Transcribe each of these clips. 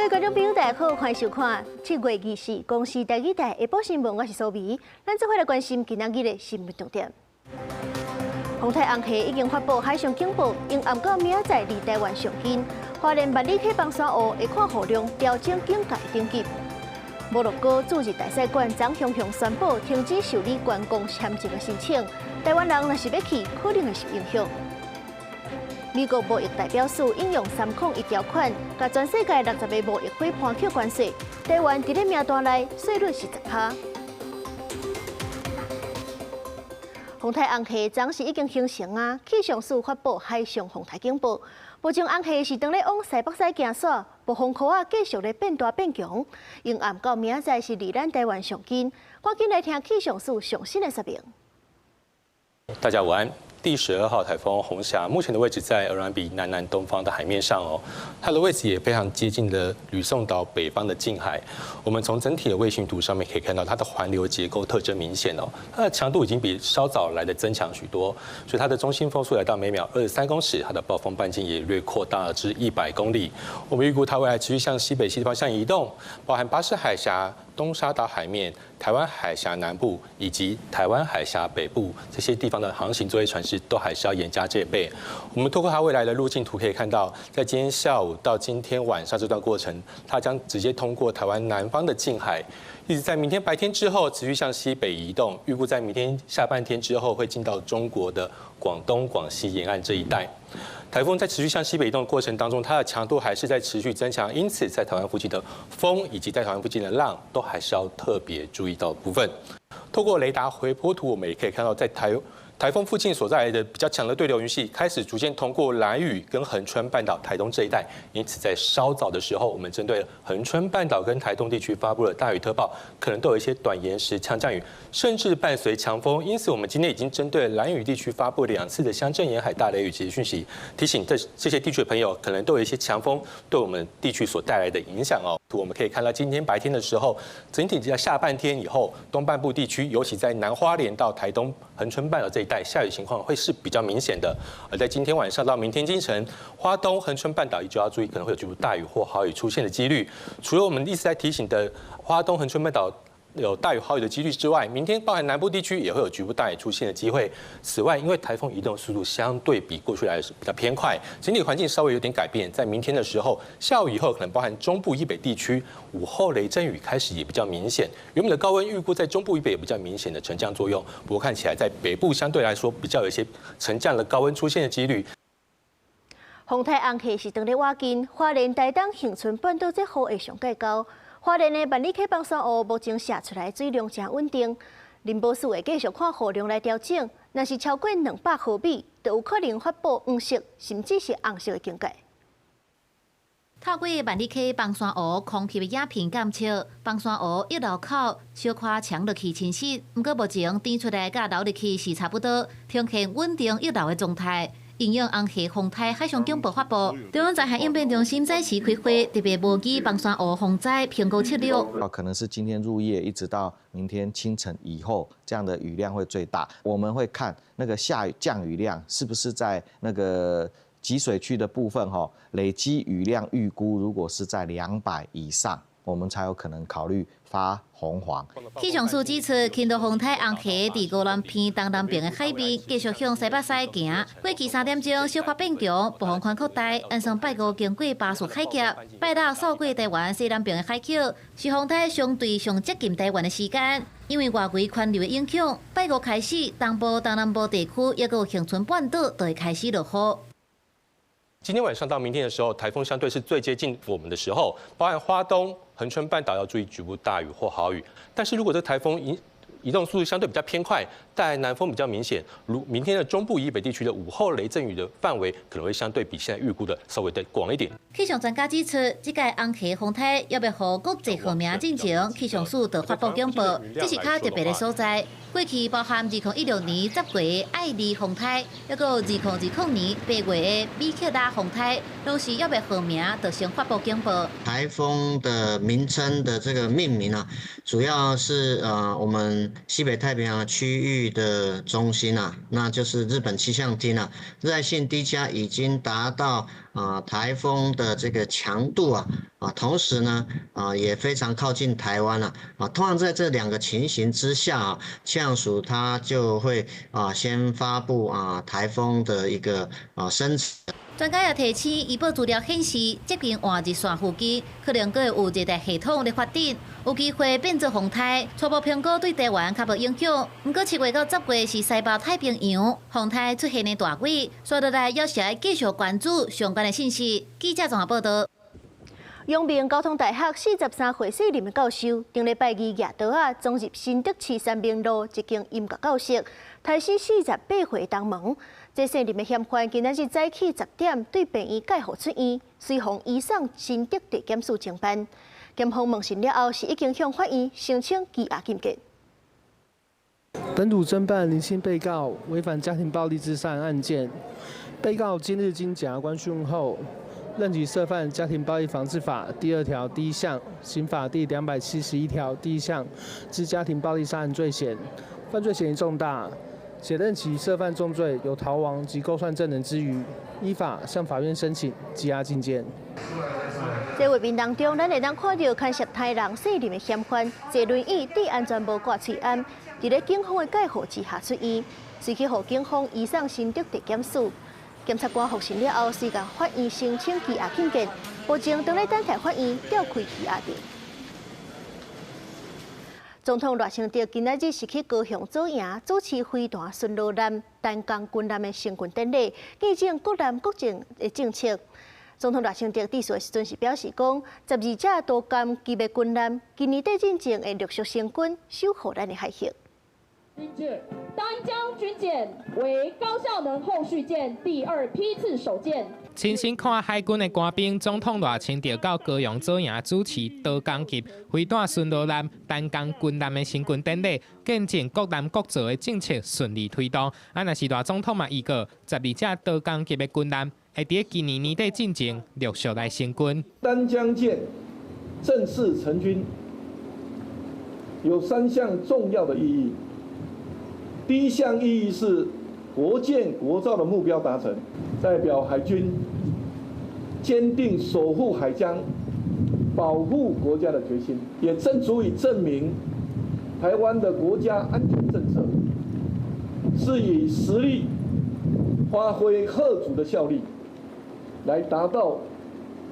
各位觀眾朋友，大家好，歡迎收看7月24公視台語台下晡新聞，我是蘇眉。咱做伙來關心今仔日的新聞重點。風颱紅溪已經發布海上警報，應暗到明仔載離台灣上近。花蓮萬里溪枋山湖會看雨量調整警戒等級。摩洛哥駐日大使館昨雄雄宣布停止受理觀光簽證的申請，台灣人若是欲去，可能會受影響。美國貿易代表署引用301條款，共全世界60個貿易伙伴扣關稅，台灣佇咧名單內稅率是10趴。風颱紅溪昨時已經形成啊，氣象署發布海上風颱警報。目前紅溪是當咧往西北西行駛，暴風圈仔繼續咧變大變強，應暗到明仔載是離咱台灣上近。趕緊來聽氣象署上新的說明。大家午安。第12號颱風紅霞目前的位置在鵝鑾鼻南南東方的海面上哦，它的位置也非常接近的呂宋島北方的近海。我們從整體的衛星圖上面可以看到，它的環流結構特徵明顯哦，它的強度已經比稍早來的增強許多，所以它的中心風速來到每秒23公尺，它的暴風半徑也略擴大了至100公里。我們預估它未來持續向西北西方向移動，包含巴士海峽、東沙島海面、台灣海峽南部以及台灣海峽北部這些地方的航行作業船隻都還是要嚴加戒備。我們透過它未來的路徑圖可以看到，在今天下午到今天晚上這段過程，它將直接通過台灣南方的近海，一直在明天白天之後持續向西北移動，預估在明天下半天之後會進到中國的廣東、廣西沿岸這一帶。台風在持續向西北移動的過程當中，它的強度還是在持續增強，因此在台灣附近的風以及在台灣附近的浪都還是要特別注意到的部分。透過雷達回波圖，我們也可以看到，在台風附近所在的比較強的對流雲系開始逐漸通過蘭嶼跟恆春半島、台東這一帶，因此在稍早的時候，我們針對恆春半島跟台東地區發布了大雨特報，可能都有一些短延時強降雨，甚至伴隨強風。因此，我們今天已經針對蘭嶼地區發布兩次的鄉鎮沿海大雷雨警訊息，提醒這些地區的朋友，可能都有一些強風對我們地區所帶來的影響哦。我們可以看到，今天白天的時候，整體在下半天以後，東半部地區，尤其在南花蓮到台東恆春半島這一帶，下雨情況會是比較明顯的。而在今天晚上到明天清晨，花東恆春半島依舊要注意，可能會有局部大雨或豪雨出現的幾率。除了我們一直在提醒的花東恆春半島有大雨豪雨的幾率之外，明天包含南部地區也會有局部大雨出現的機會。此外，因為台風移動速度相對比過去來是比較偏快，整體環境稍微有點改變。在明天的時候，下午以後可能包含中部以北地區午後雷陣雨開始也比較明顯。原本的高溫預估在中部以北有比較明顯的沉降作用，不過看起來在北部相對來說比較有一些沉降的高溫出現的幾率。風颱紅溪是當咧倚近，花蓮、台東、恆春半島這雨會上蓋高。花蓮的萬里溪枋山湖目前瀉出來水量誠穩定，林保署會繼續看雨量來調整，若是超過200毫米，就有可能發布黃色甚至是紅色的警戒。透過萬里溪枋山湖空拍的影片監測，枋山湖溢流口小可沖落去侵蝕，毋過目前甜出來佮流入去是差不多，呈現穩定溢流的狀態。因應紅溪風颱海上警報發布，中央災害應變中心早時開會，特別模擬枋山湖洪災評估策略。可能是今天入夜一直到明天清晨以後，這樣的雨量會最大。我們會看那個下雨降雨量是不是在那個集水區的部分，哈，累積雨量預估如果是在200以上，我們才有可能考慮發紅黃。氣象署指出，輕度風颱紅溪佇宜蘭偏東南邊的海邊，繼續向西北西行。過去3點鐘小可變強，暴風圈擴大，按算拜五經過巴士海峽，拜六掃過台灣西南邊的海域，是風颱相對上接近台灣的時間。因為外圍環流的影響，拜五開始，東部、東南部地區抑閣有恆春半島就會開始落雨。今天晚上到明天的時候，台風相對是最接近我們的時候，包含花東、恆春半島要注意局部大雨或豪雨。但是如果這台風移動速度相對比較偏快，帶來南風比較明顯，如明天的中部以北地區的午後雷陣雨的範圍可能會相對比現在預估的稍微的廣一點。氣象專家指出，這屆紅溪風颱猶未予國際號名進前，氣象署就發布警報，這是較特別的所在。過去包含2016年10月愛麗風颱，抑閣2020年8月的米克拉風颱，攏是猶未號名就先發布警報。颱風的名稱的這個命名啊，主要是我們們西北太平洋區域的中心啊，那就是日本氣象廳啊，熱帶性低壓已經達到啊颱風的這個強度啊，啊，同時呢啊也非常靠近台灣啦，啊，通常在這兩個情形之下啊，氣象署它就會啊先發布啊颱風的一個啊生成。專家也提醒，預報資料顯示，接近換日線附近可能閣會有熱帶系統咧發展，有機會變做風颱。初步評估對台灣較無影響。毋過7月到10月是西北太平洋風颱出現的大季，所以落來猶是愛繼續關注相關的信息。記者綜合報道。陽明交通大學43歲細林的教授，頂禮拜二舉刀仔衝入新竹市三民路一間音樂教室，刣死48歲同門。這姓林的嫌犯今仔日早起10點對病院蓋護出院，隨予移送新竹地檢署偵辦。檢方問訊了後，是已經向法院申請羈押禁見。本組偵辦林姓被告違反家庭暴力之殺案件，被告今日經檢察官訊問後，認其涉犯家庭暴力防治法第2條第1項、刑法第271條第1項之家庭暴力殺人罪嫌，犯罪嫌疑重大，且認其涉犯重罪有逃亡及構串證人之虞，依法向法院申請羈押禁見。這畫面當中，咱會當看著牽涉刣人細林的嫌犯坐輪椅戴安全帽掛喙罨，佇咧警方的蓋護之下出院，隨去予警方移送新竹地檢署。檢察官複訊了後，隨共法院申請羈押禁見，目前正咧等待法院調開羈押令。總統賴清德今仔日是去高雄左營主持飛彈巡邏艦擔綱軍艦的成軍典禮，見證國艦國政的政策。總統賴清德致辭的時陣是表示講，12隻刀江級的軍艦今年底進前會陸續成軍，守護咱的海域。丹江軍艦為高效能後續艦第二批次首艦。親身看海軍的官兵，總統賴清德到高雄左營主持刀江級飛彈巡邏艦擔綱軍艦的成軍典禮，見證國艦國造的政策順利推動。啊，若是賴總統嘛預告，12隻刀江級的軍艦會佇今年年底進前陸續來成軍。丹江艦正式成軍，有三項重要的意義。第一項意義是國艦國造的目標達成，代表海軍堅定守護海疆、保護國家的決心，也正足以證明台灣的國家安全政策是以實力發揮嚇阻的效力，來達到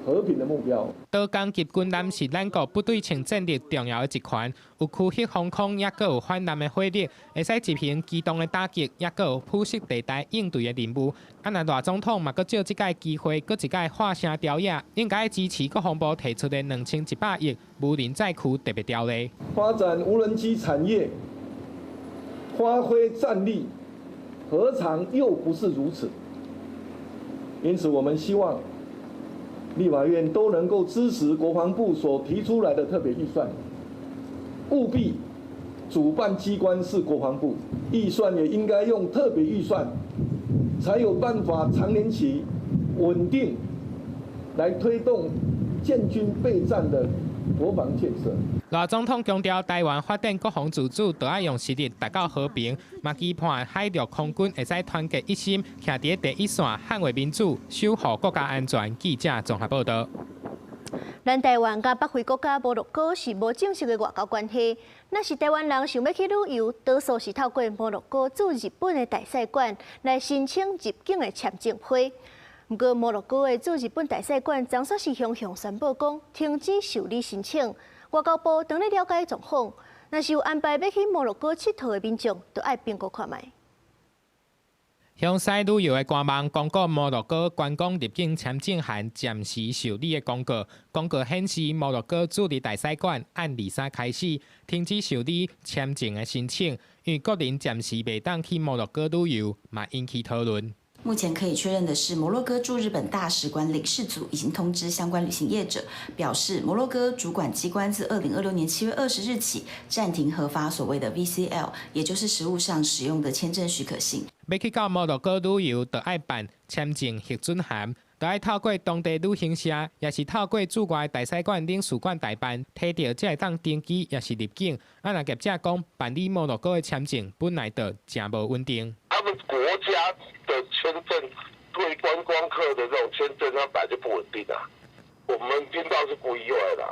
和平的目標。刀江級軍艦是咱國不對稱戰力重要的一環，有區域防空，抑閣有反艦的火力，會使執行機動的打擊，抑閣有普適地帶應對的任務。啊，若賴總統嘛，閣借這擺機會，閣一擺喊聲朝野，應該支持國防部提出的2100億無人載具特別條例。發展無人機產業，發揮戰力，何嘗又不是如此？因此，我們希望立法院都能夠支持國防部所提出來的特別預算，務必主辦機關是國防部，預算也應該用特別預算，才有辦法長年期穩定來推動建軍備戰的國防建設。賴總統強調，台灣發展國防自主，就愛用實力達到和平，嘛期盼海陸空軍會使團結一心，徛佇第一線捍衛民主，守護國家安全。記者綜合報道。咱台灣佮北非國家摩洛哥是無正式的外交關係，若是台灣人想欲去旅遊，多數是透過摩洛哥駐日本的大使館來申請入境的簽證批。毋過摩洛哥的駐日本大使館昨煞是雄雄宣布講停止受理申請。外交部正咧了解狀況，若是有安排欲去摩洛哥𨑨迌的民眾，就愛評估看覓。向西旅遊的官網公告摩洛哥觀光入境簽證函暫時受理的公告。公告顯示，摩洛哥駐日大使館按23開始停止受理簽證的申請，因為國人暫時袂當去摩洛哥旅遊，嘛引起討論。目前可以確認的是，摩洛哥駐日本大使館領事組已經通知相關旅行業者，表示摩洛哥主管機關自2026年7月20日起暫停核發所謂的 VCL，也就是實務上使用的簽證許可信。欲去到摩洛哥旅遊，就愛辦簽證核准函。都愛透過當地旅行社，抑是透過駐外大使館領事館代辦，提著才會當登機，抑是入境。啊，若業者講辦理摩洛哥的簽證本來就誠無穩定。他們國家的簽證對觀光客的這種簽證，它本來就不穩定啊。我們聽到是不意外的。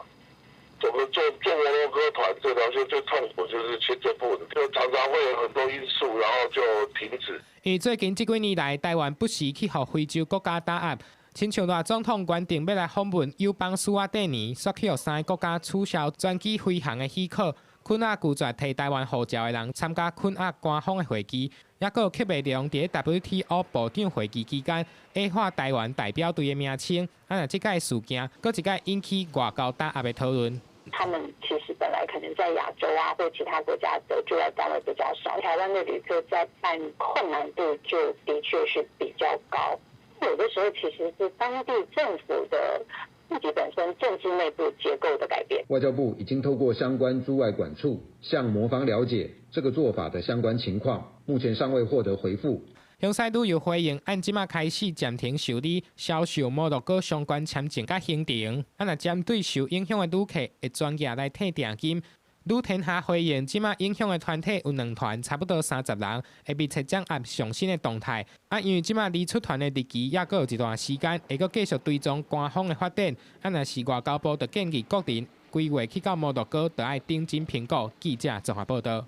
我們做做摩洛哥團這條線最痛苦就是簽證不穩，就常常會有很多因素，然後就停止。因為最近這幾年來，台灣不時去予非洲國家打壓，親像賴總統原定欲來訪問友邦史瓦帝尼，煞去予三个國家取消專機飛航的許可。肯亞拒絕提台灣護照的人參加肯亞官方的會議，抑閣有柯文哲佇 WTO 部長會議期間，矮化台灣代表隊的名稱。啊，若這擺事件，閣一擺引起外交打壓的討論。他們其實本來可能在亞洲啊或其他國家的駐外單位比較少，台灣的旅客在辦困難度就的確是比較高。有的時候其實是當地政府的自己本身政治內部結構的改變。外交部已經透過相關駐外館處向摩方了解這個做法的相關情況，目前尚未獲得回覆。香西旅遊回應，按這馬開始暫停受理銷售摩洛哥相關簽證佮行程。啊，若針對受影響的旅客，會專寄來退訂金。旅天下回應，這馬影響的團體有兩團，差不多30人，會密切掌握上新的動態。啊，因為這馬離出團的日期猶閣有一段時間，會閣繼續追蹤官方的發展。啊，若是外交部就建議國人規劃去到摩洛哥，就愛認真評估。記者綜合報道。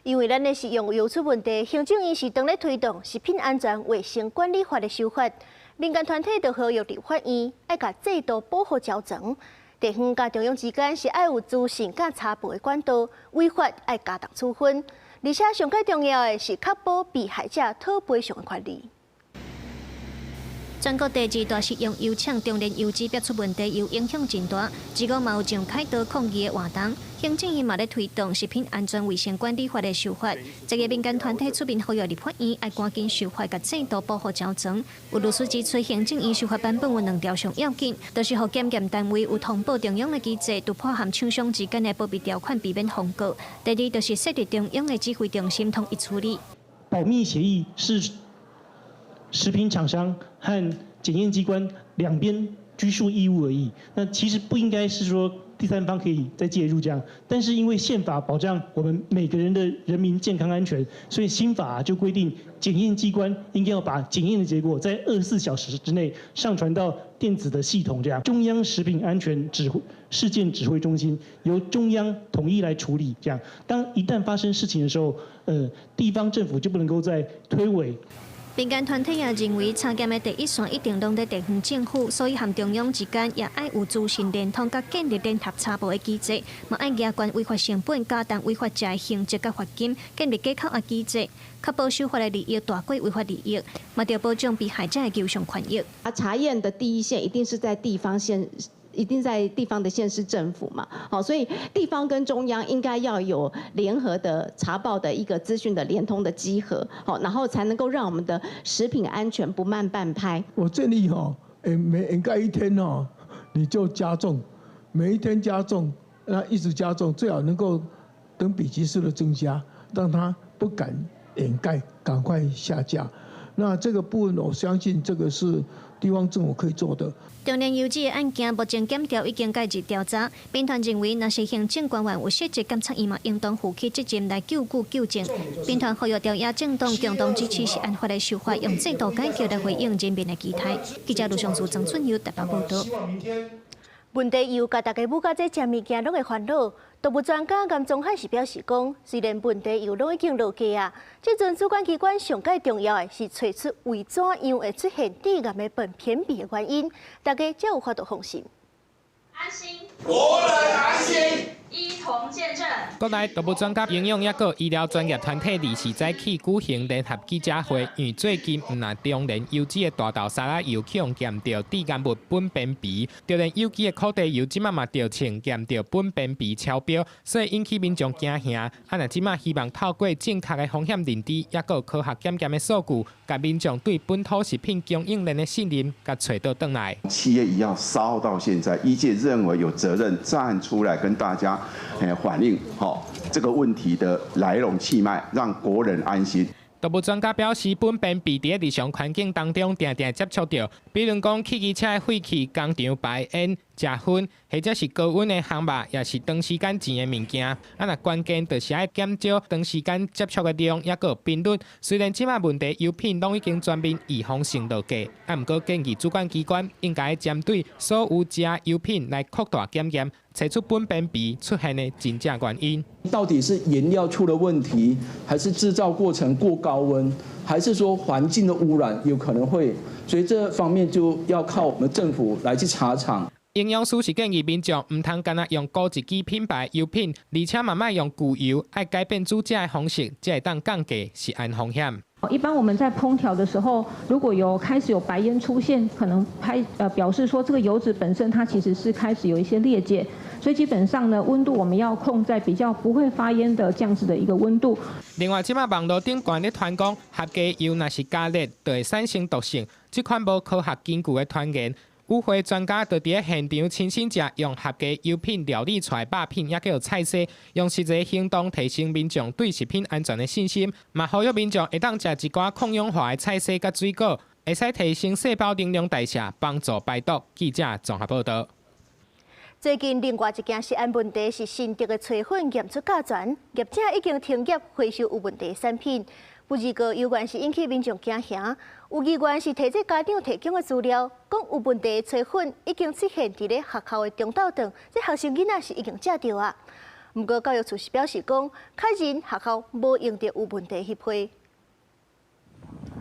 因為咱的食用油出問題，行政院是當咧推動食品安全衛生管理法的修法，民間團體就呼籲立法院愛共制度保護齊全，地方佮中央之間是愛有資訊佮查報的管道，違法愛加重處分，而且上蓋重要的是確保被害者討賠償的權利。全國第二大食用油廠中煉油脂爆出問題，油影響真大。這個嘛有上凱道抗議的活動，行政院嘛咧推動食品安全衛生管理法的修法。這个民間團體出面呼籲立法院愛趕緊修法，共制度保護齊全。有律師指出，行政院修法版本有兩條上要緊，就是予檢驗單位有通報中央的機制，突破和廠商之間的保密條款，避免封告。第二，就是設立中央的指揮中心，統一處理。保密協議是食品廠商和檢驗機關兩邊拘束義務而已。那其實不應該是說第三方可以再介入這樣，但是因為憲法保障我們每個人的人民健康安全，所以新法就規定檢驗機關應該要把檢驗的結果在24小時之內上傳到電子的系統，這樣中央食品安全指揮事件指揮中心由中央統一來處理，這樣當一旦發生事情的時候，地方政府就不能夠再推諉。民間團體也認為，查檢的第一線一定攏佇地方政府，所以和中央之間也愛有資訊連通，佮建立聯合查報的機制，嘛愛加懸違法成本，加重違法者的刑責佮罰金，建立假扣押機制，確保守法的利益大過違法利益，嘛著保障被害者的求償權益。啊，查驗的第一線一定是在地方縣。一定在地方的縣市政府嘛，好，所以地方跟中央應該要有聯合的查報的一個資訊的連通的稽核，好，然後才能夠讓我們的食品安全不慢半拍。我建議吼，每掩蓋一天吼，你就加重，每一天加重，那一直加重，最好能夠等比級數的增加，讓他不敢掩蓋，趕快下架。那這個部分，我相信這個是地方政府可以做的。中煉油脂的案件目前檢調已經介入調查，民團認為，若是行政官員有失職，檢察院嘛應當負起責任來救濟糾正。民團呼籲朝野政黨共同支持食安法的修法，用制度改革來回應人民的期待。記者盧尚書、曾俊友台北報道。問題油共大家母甲這食物件攏會煩惱。動物專家顏宗翰是表示講，雖然問題油攏已經落架啊，這陣主管機關上蓋重要的是揣出為怎樣會出現致癌的苯偏鈽的原因，大家才有法度放心。安心，國人安心，一同見證。國內動物專家、營養抑閣醫療專業團體24早起舉行聯合記者會，因為最近毋但中煉油脂的大豆沙拉油去予檢著致癌物苯偏鈽，就連有機的苦茶油這馬嘛著稱檢著苯偏鈽超標，所以引起民眾驚嚇。啊，若這馬希望透過正確的風險認知，抑閣科學檢驗的數據，共民眾對本土食品供應鏈的信任，共揣倒轉來。7月1號燒到現在，醫界認為有責任站出來跟大家反映，吼這個問題的來龍去脈，讓國人安心。動物專家表示，苯偏鈽佇日常環境當中，定定接觸著，比比如講，汽機車的廢氣、工廠排煙、食薰，或者是高溫的烘肉，也是長時間煎的物件。啊，若關鍵就是愛減少長時間接觸的量，抑閣有頻率。雖然這馬問題油品攏已經全面預防性落架，啊，毋過建議主管機關應該針對所有食油品來擴大檢驗，揣出苯便鼻出現的真正原因。到底是顏料出了問題，還是製造過程過高溫，還是說環境的污染有可能會？所以這方面就要靠我們政府來去查廠。營養師是建議民眾毋通干焦用孤一支品牌油品，而且嘛莫用舊油，愛改變煮食的方式，才會當降低食安風險。一般我們在烹調的時候，如果有開始有白煙出現，可能表示說這個油脂本身它其實是開始有一些裂解，所以基本上呢，溫度我們要控在比較不會發煙的這樣子的一個溫度。另外，這馬網路頂懸咧傳講，合家油若是加熱，就會產生毒性。這款無科學根據的傳言，與會專家就佇咧現場親身食用合家油品料理出來肉品，抑叫菜色，用實際行動提升民眾對食品安全的信心。嘛，呼籲民眾會當食一寡抗氧化的菜色佮水果，會使提升細胞能量代謝，幫助排毒。記者綜合報道。最近另外一件食安問題是新竹的炊粉驗出甲醛，業者已經停業回收有問題的產品。不過猶原是引起民眾驚嚇，有議員是提這家長提供的資料，講有問題的炊粉已經出現佇咧學校的中晝頓，這學生囡仔是已經食著啊。毋過教育處是表示講，確認學校無用著有問題彼批。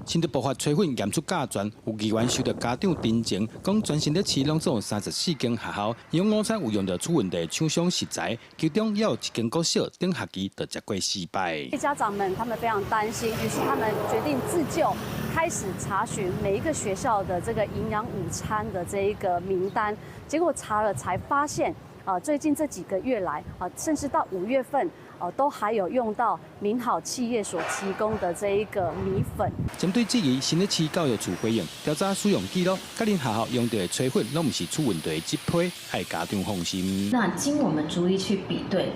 新竹爆發炊粉驗出甲醛，有議員收到家長陳情，講全新竹市攏總有34間學校，營養午餐有用著出問題廠商食材，其中也有一間國小頂學期就食過四擺。家長們他們非常擔心，於是他們決定自救，開始查詢每一個學校的這個營養午餐的這一個名單，結果查了才發現，啊，最近這幾個月來，啊，甚至到5月份，哦，都還有用到明好企業所提供的這一個米粉。針對質疑，新竹市教育處回應，調查使用記錄，確認學校用著的炊粉攏毋是出問題的這批，愛家長放心。那經我們逐一去比對，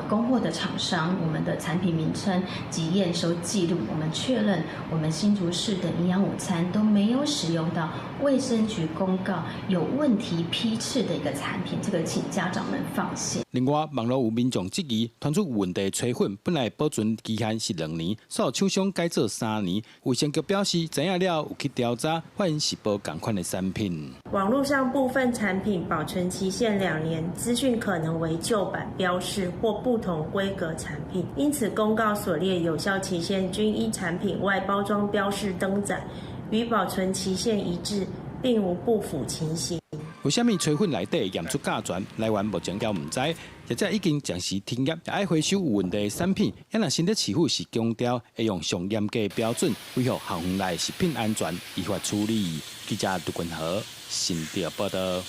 供貨的廠商、我們的產品名稱及驗收記錄，我們確認我們新竹市的營養午餐都沒有使用到衛生局公告有問題批次的一個產品，這個請家長們放心。另外，網路有民眾質疑，傳出有問題炊粉本來保存期限是2年，煞予廠商改做3年。衛生局表示，知影了有去調查，發現是無仝款的產品。網路上部分產品保存期限2年，資訊可能為舊版標示或不同規格產品，因此公告所列有效期限均依產品外包裝標示登載，與保存期限一致，並無不符情形。為啥物炊粉內底驗出甲醛？來源目前猶毋知，業者已經暫時停業，愛回收有問題的產品。也若新竹市府是強調會用上嚴格的標準，維護校園內食品安全，依法處理。記者杜君和新竹報道。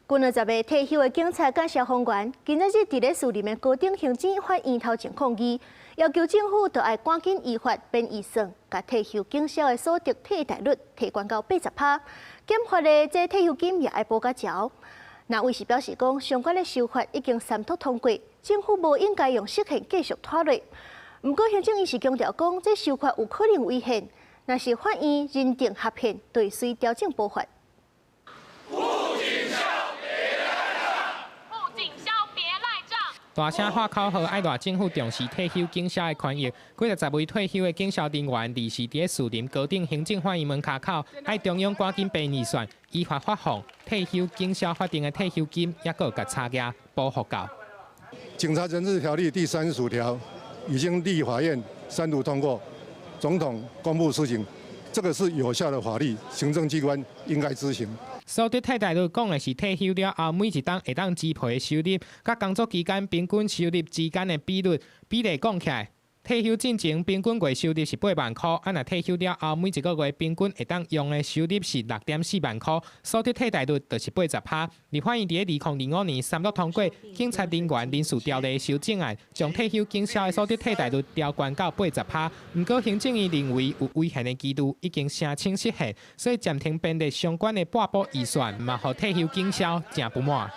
近20個退休的警察佮消防員，今仔日佇咧士林的高等行政法院頭前抗議，要求政府著愛趕緊依法編預算，共退休警消的所得替代率提懸到80%，減發的這退休金也愛補較潲。那衛視表示講，相關的修法已經三讀通過，政府無應該用釋憲繼續拖落。毋過行政院是強調講，這修法有可能違憲，若是法院認定合憲，就會隨調整步伐。護警消別賴帳，護警消別賴帳。大聲喊口號，愛賴政府重視退休警消的權益。幾若十位退休的警消人員，二時佇咧士林高等行政法院門跤口，愛中央趕緊編預算，依法發放退休警消法定的退休金，抑閣共差額補發到。警察人事條例第35條已經立法院三讀通過，總統公布施行，這個是有效的法律，行政機關應該執行。所得替代率講的是退休了後每一冬會當支配的收入，佮工作期間平均收入之間的比率。比例講起來，退休進前平均月收入是8萬箍，啊若退休了後每一個月平均會當用的收入是6.4萬箍，所得替代率就是80%。立法院佇咧2025年三讀通過《警察人員人事條例》修正案，將退休警消的所得替代率調懸到80%。毋過行政院認為有違憲的疑慮已經聲稱釋憲，所以暫停編列相關的撥補預算，嘛予退休警消誠不滿。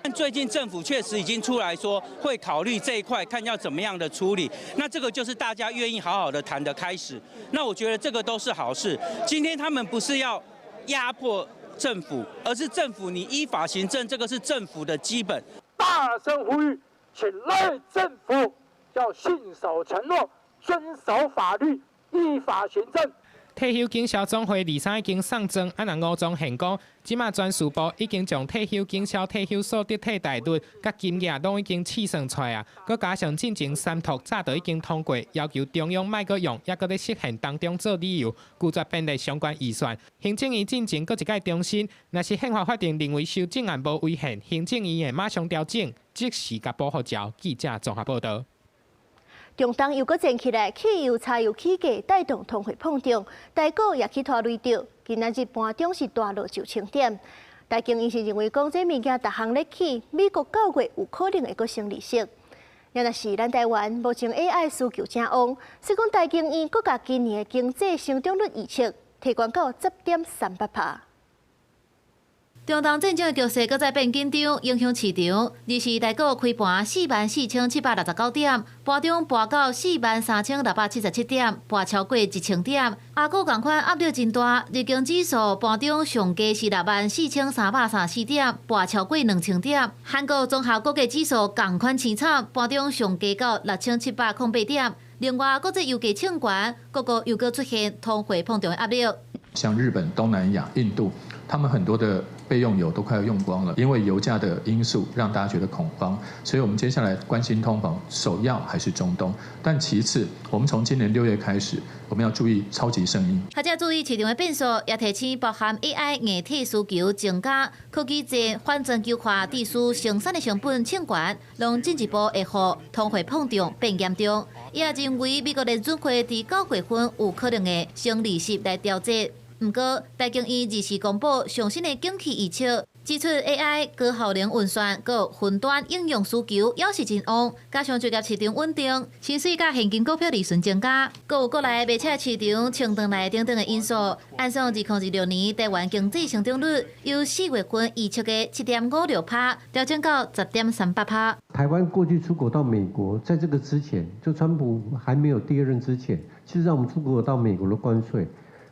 但最近政府確實已經出來說會考慮這一塊，看要怎麼樣的處理。那這個就是大家願意好好的談的開始。那我覺得這個都是好事。今天他們不是要壓迫政府，而是政府你依法行政，這個是政府的基本。大聲呼籲，請賴政府要信守承諾，遵守法律，依法行政。退休警消總會23已經送狀，啊，若吳宗憲講，這馬專事部已經將退休警消退休所得替代率佮金額攏已經試算出來啊，閣加上進前三讀早就已經通過，要求中央莫閣用，抑閣咧釋憲當中做理由，拒絕編列相關預算。行政院進前閣一擺重申，若是憲法法庭認為修正案無違憲，行政院會馬上調整，即時共補予照。記者綜合報導。中東又閣戰起來，汽油、柴油起價，帶動通貨膨脹，台股也去拖累著。今仔日盤中是大落9,000點。台經院是認為講，這物件逐項咧起，美國9月有可能會閣升利息。若是咱台灣目前 AI 需求正旺，所以講台經院閣共今年的經濟成長率預測提懸到10.38%。中東戰爭的局勢閣再變緊張，影響市場。二是台股開盤44,769點，盤中跋到43,677點，跋超過1,000點。亞股仝款壓力真大，日經指數盤中上低是64,334點，跋超過2,000點。韓國綜合國價指數仝款淒慘，盤中上低到6,708點。另外，國際油價衝懸，各國又閣出現通貨膨脹的壓力。像日本、東南亞、印度，他們很多的備用油都快要用光了，因為油價的因素讓大家覺得恐慌，所以我們接下來關心通膨，首要還是中東，但其次，我們從今年6月開始，我們要注意超級聖嬰。學者注意市場的變數，也提醒包含 AI 硬體需求增加、科技戰反全球化致使生產的成本衝懸，攏進一步會予通貨膨脹變嚴重。伊也認為美國聯準會佇9月份有可能會升利息來調節。毋過，台經院二四公布上新的景氣預測，指出 AI 高效能運算、閣雲端應用需求猶是真旺，加上就業市場穩定，薪水佮現金股票利潤增加，閣有國內賣車市場衝轉來等等的因素，按算2026年台灣經濟成長率由4月份預測的7.56%調整到10.38%。台灣過去出口到美國，在這個之前，就川普還沒有第二任之前，其實上我們出口到美國的關稅，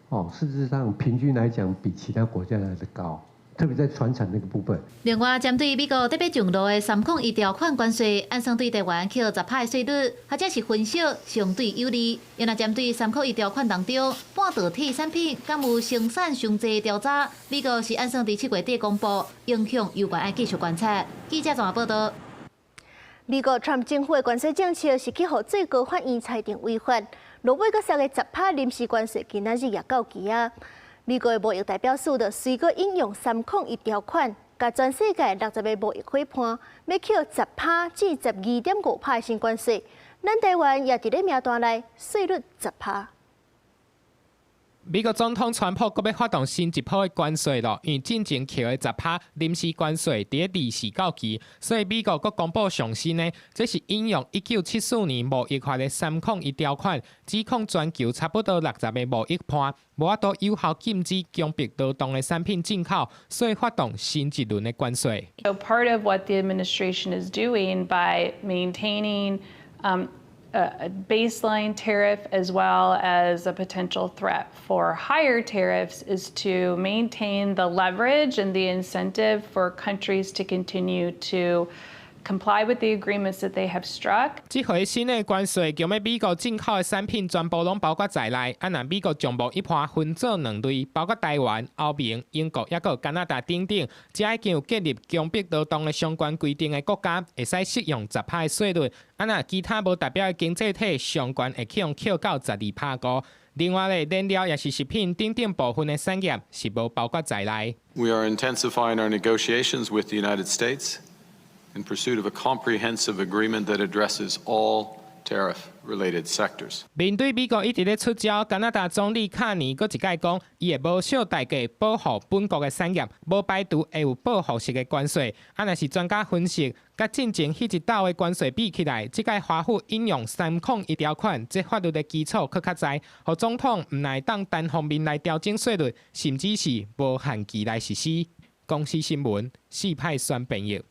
哦，事實上平均來講比其他國家來得高，特別在傳產那個部分。另外，針對美國特別上路的301條款關稅，按算對台灣扣10%的稅率，或者是分析相對有利。若針對301條款當中，半導體產品敢有生產傷濟調查，美國是按算佇7月底公布，影響有關愛繼續觀察。記者綜合報導。美國川普政府的關稅政策是去予最高法院裁定違法，落尾閣設個10%臨時關稅，今仔日也到期啊。美國的貿易代表處就隨閣引用301條款，共全世界60個貿易夥伴欲扣10%至12.5%的新關稅。咱台灣也佇咧名單內，稅率10%。美國總統川普閣欲發動新一波的關稅咯，因為進前扣的10%臨時關稅佇咧24到期，所以美國閣公布上新的，這是引用1974年貿易法的301條款，指控全球差不多60個貿易伴無法度有效禁止強迫勞動的產品進口，所以發動新一輪的關稅。 So part of what the administration is doing by maintaining a baseline tariff as well as a potential threat for higher tariffs is to maintain the leverage and the incentive for countries to continue to comply with the agreements that they have struck. 這回新的關稅，強欲美國進口的產品全部攏包括在內。啊，若美國將貿易伴分做兩類，包括台灣、歐盟、英國，抑閣加拿大等等，這已經有建立強迫勞動的相關規定的國家，會使適用10%的稅率。啊，若其他無達標的經濟體，上懸會去予扣到12%五。另外咧，燃料抑是食品等等部分的產業是無包括在內。 We are intensifying our negotiations with the United States in pursuit of a comprehensive agreement that addresses all tariff-related sectors. 面對美國一直咧出招，加拿大總理卡尼閣一擺講，伊會無惜代價保護本國的產業，無排除會有報復式的關稅。啊，若是專家分析，佮進前彼一道的關稅比起來，這擺華府引用301條款，這法律的基礎閣較濟，予總統毋但會當單方面來調整稅率，甚至是無限期來實施。公視新聞四派選編譯。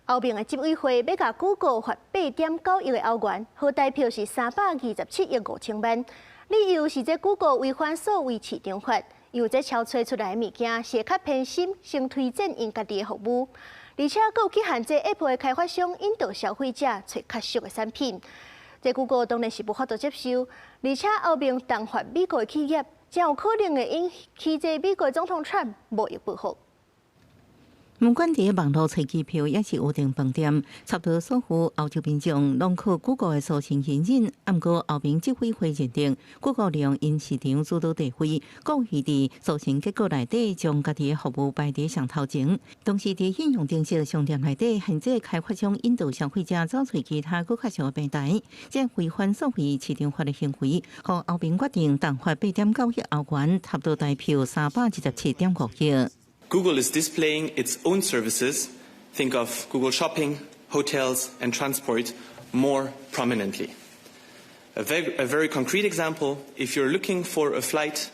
歐盟的執委會欲共谷歌罰8.9億的歐元，合台幣是327億5千萬。理由是這谷歌違反數位市場法，因為這超揣出來的物件是會較偏心，先推薦𪜶家己的服務，而且閣有去限制 App 的開發商引導消費者揣較俗的產品。這 Google 當然是無法度接受，而且歐盟重罰美國的企業，真有可能會引起這美國總統川普貿易報復。毋管佇網路揣機票，抑是預訂飯店，差不多所有歐洲民眾攏靠 Google 的搜尋引擎。毋過歐盟執委會認定，Google 利用𪜶市場主導地位，故意佇搜尋結果內底將家己的服務排佇上頭前。同時，佇應用程式商店內底，限制開發商引導消費者走揣其他閣較俗的平台，這違反數位市場法的行為，予歐盟決定重罰8.9億歐元，差不多台票327.5億。 Google is displaying its own services, think of Google Shopping, hotels and transport, more prominently. A very concrete example, if you're looking for a flight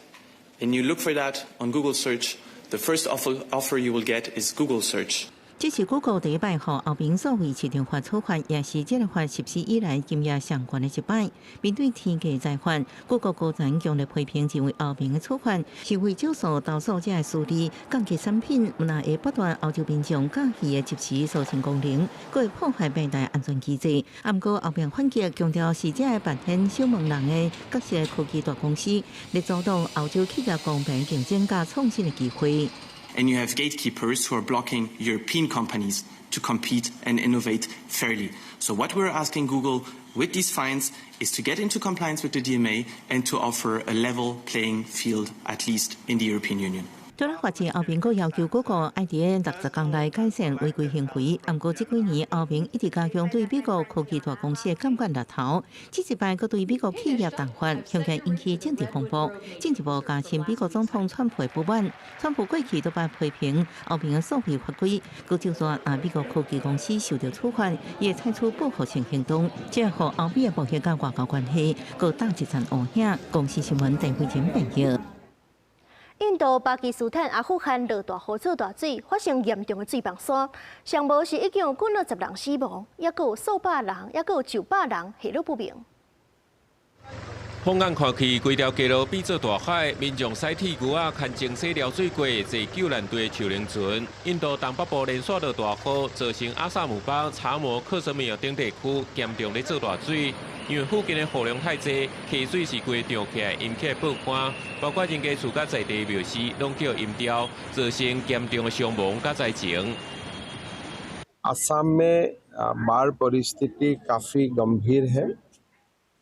and you look for that on Google search, the first offer you will get is Google search. 這是 Google 第一擺予歐盟數位市場法處罰，也是這个法實施以來金額上懸的一擺。面對天價裁罰，Google 高層強烈批評，認為歐盟的處罰是為少數投訴者的私利，降低產品，毋但會剝奪歐洲民眾駕駛的即時搜尋功能，閣會破壞平台安全機制。毋過歐盟反擊，強調是這个扮演守門人的角色的科技大公司，咧阻擋歐洲企業公平競爭佮創新的機會。 And you have gatekeepers who are blocking European companies to compete and innovate fairly. So what we're asking Google with these fines is to get into compliance with the DMA and to offer a level playing field, at least in the European Union. 除了罰錢，歐盟閣要求谷歌愛佇60天內改善違規行為。毋過這幾年，歐盟一直加強對美國科技大公司的監管力頭。這一擺閣對美國企業重罰，恐驚引起政治風波，進一步加深美國總統川普的不滿。川普過去都捌批評歐盟的數位法規，閣就算啊美國科技公司受著處罰，也會採取報復性行動，這予歐美的貿易佮外交關係閣罩一層烏影。公視新聞鄭慧珍編譯。印度、巴基斯坦、阿富汗落大雨做大水，發生嚴重的水崩山，上無是已經有幾若十人死亡，抑閣有數百人，抑閣有上百人下落不明。放眼看去，規條街路變做大海，民眾駛鐵牛仔、牽精洗撩水過，坐救難隊的樹靈船。印度東北部連續落大雨，造成阿薩姆邦查謨克什米爾等地區嚴重咧做大水。因為附近的雨量太濟，溪水是規漲起來，淹起報刊，包括人家厝佮在地廟寺，攏予淹掉，造成嚴重的傷亡佮災情。 असम में बाढ़ परिस्थिति काफ़ी गंभीर है।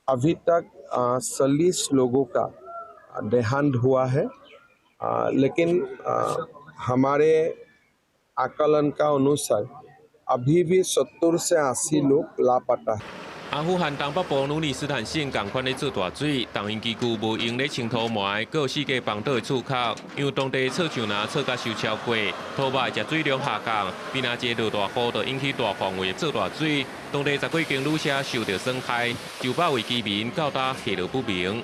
अभी तक 40 लोगों का देहांत हुआ है, लेकिन हमारे आकलन का अनुसार अभी भी 70 से 80 लोग लापता है。阿富汗東北部努爾斯坦省仝款咧做大水，重型機具無閒咧清土埋，閣有四界崩倒的厝殼，因為當地草樹林草甲收超過，土壤食水量下降，比若一個落大雨就引起大範圍做大水，當地十幾間旅社受著損害，上百位居民到今下落不明。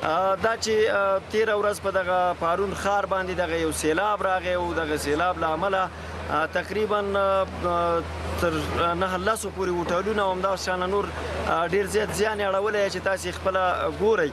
دا چې تیره ورځ په دغه پارون ښار باندې دغه یو سیلاب راغی او دغه سیلاب له امله تقریبا تر نه لسو پورې هوټلونه او همداشان نور ډیر زیات زیان یې اړولی چې تاسې خپله ګورئ.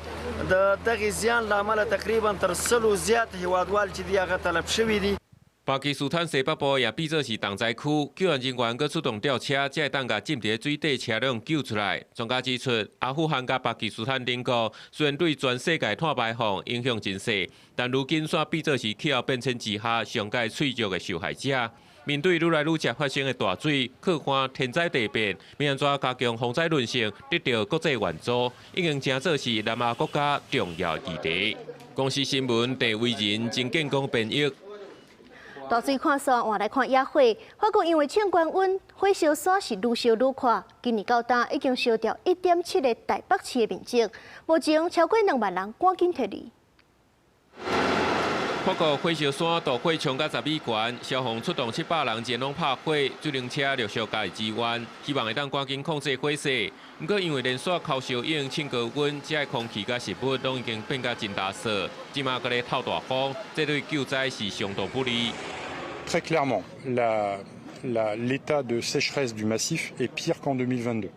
د دغې زیان له امله تقریبا تر 100 زیات هیوادوال چې دي هغه تلف شوي دي。 巴基斯坦西北部也變做是重災區，救援人員閣出動吊車，才會當共浸佇水底車輛救出來。專家指出，阿富汗佮巴基斯坦兩國雖然對全世界碳排放影響真細，但如今煞變做是氣候變遷之下上蓋脆弱的受害者。面對愈來愈常發生的大水、洘旱、天災地變，欲按怎加強防災韌性，得著國際援助，已經成做是南亞國家重要議題。公視新聞鄭惟仁、曾建功編譯。大水看山，換來看野火。法國因為衝懸溫，火燒山是愈燒愈快。今年到今已經燒掉1.7個台北市的面積，目前超過2萬人趕緊撤離。法國火燒山大火衝到10米懸，消防出動700人前往拍火，水冷車陸續加入支援，希望會當趕緊控制火勢。毋過因為連續烤燒已經衝高溫，遮的空氣佮食物攏已經變甲真焦燥，這馬閣咧透大風，這對救災是相當不利。 Très clairement, l'état de sécheresse du massif est pire qu'en 2022.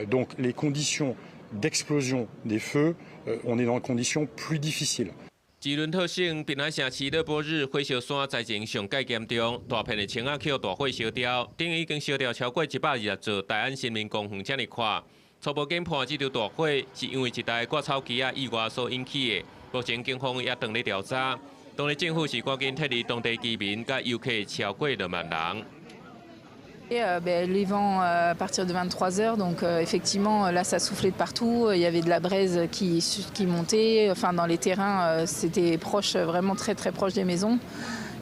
Donc les conditions d'explosion des feux, on est dans des conditions plus difficiles. 吉伦特省滨海城市勒波日火烧山灾情上盖严重，大片的青仔予大火烧掉，等于已经烧掉超过120座大安森林公园遮尔宽。初步研判，这场大火是因为一台割草机仔意外所引起的。目前警方也正咧调查。当地政府是赶紧撤离当地居民佮游客超过2万人。 Et ben, les vents à partir de 23 heures, donc effectivement là ça soufflait de partout, il y avait de la braise qui montait, enfin dans les terrains c'était proche, vraiment très très proche des maisons.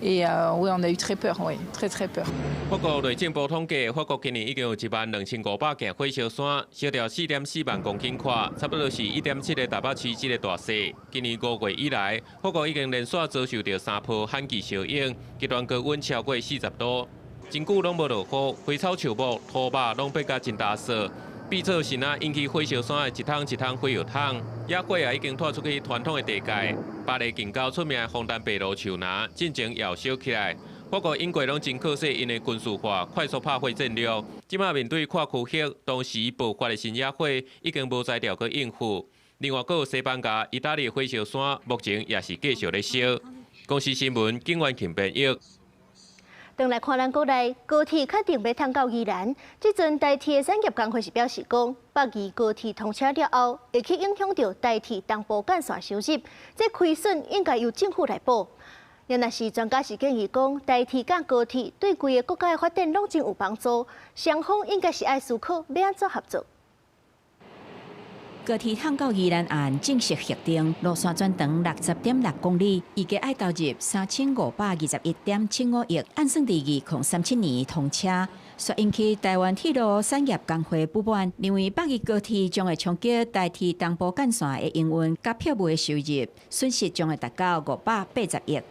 Et oui, on a eu très peur, oui, très très peur. 法國內政部統計，法國今年已經有12500件火燒山，燒掉4.4萬公頃寬，差不多是1.7個台北市這个大細。今年5月以來，法國已經連續遭受著三波旱季效應，極端高溫超過40度。真久攏無落雨，花草樹木、土肉攏變甲真焦燥，變做是若引起火燒山的一桶一桶火藥桶。野火也已經拖出去傳統的地界，巴黎近郊出名的楓誕白滷樹林，進前也有燒起來。法國、英國攏真可惜，𪜶的軍事化、快速拍火戰略，這馬面對跨區域同時爆發的新野火，已經無才調去應付。另外，閣有西班牙、意大利火燒山，目前也是繼續咧燒。公視新聞，景元慶編譯。轉來看咱國內高鐵確定欲通到宜蘭，這陣台鐵產業工會是表示講，北宜高鐵通車了後，會去影響著台鐵東部幹線收入，這虧損應該由政府來補。若是專家是建議講，台鐵佮高鐵對規个國家的發展攏真有幫助，雙方應該是愛思考欲按怎合作。高鐵通到宜蘭案正式核定，路線全長60.6公里，預計愛投入3521.75億，按算佇2037年通車。煞引起台灣鐵路產業工會不滿，認為北宜高鐵將會衝擊台鐵東部幹線的營運佮票務的收入，損失將會達到580億。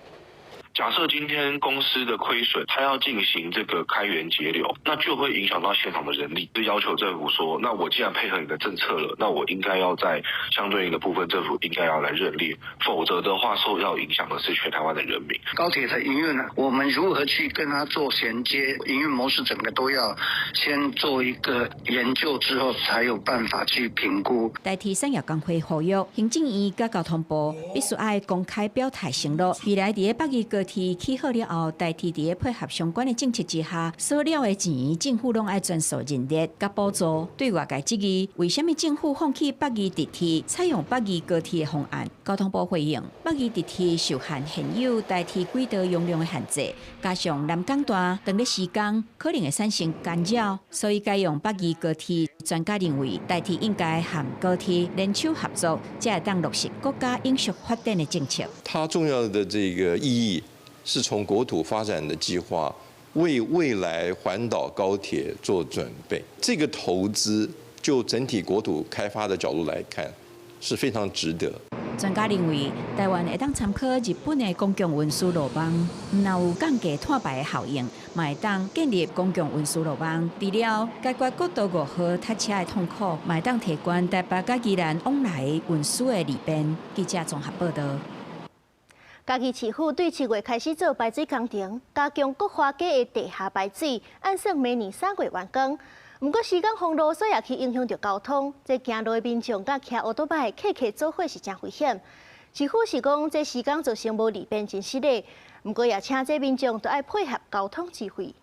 假設今天公司的虧損，他要進行這個開源節流，那就會影響到現場的人力。就要求政府說，那我既然配合你的政策了，那我應該要在相對應的部分，政府應該要來認列，否則的話，受到影響的是全台灣的人民。高鐵的營運呢，我們如何去跟它做銜接？營運模式整個都要先做一個研究之後，才有辦法去評估。台鐵產業工會呼籲行政院佮交通部必須愛公開表態承諾，未來佇北宜高鐵起好了後，台鐵佇咧配合相關的政策之下，所了的錢政府攏愛全數認列佮補助。對外界質疑，為啥物政府放棄北宜直鐵，採用北宜高鐵的方案？交通部回應：北宜直鐵受限現有台鐵軌道容量的限制，加上南港段當咧施工可能會產生干擾，所以改用北宜高鐵。專家認為，台鐵應該和高鐵聯手合作，才會當落實國家永續發展的政策。它重要的這個意義是從國土發展的計劃，為未來環島高鐵做準備。這個投資就整體國土開發的角度來看，是非常值得。專家認為，台灣會當參考日本的公共運輸路網，毋但有降低碳排的效應，嘛會當建立公共運輸路網，除了解決國道5號塞車的痛苦，嘛會當提懸台北佮宜蘭往來運輸的利便。記者綜合報導。嘉義市府對7月開始做排水工程，加強國華街的地下排水，按算明年3月完工。毋過施工封路，所以也去影響著交通。這行路的民眾佮騎歐多擺的客客做伙是誠危險。市府是講，這施工造成無利便真失禮。毋過也請這民眾都愛配合交通指揮。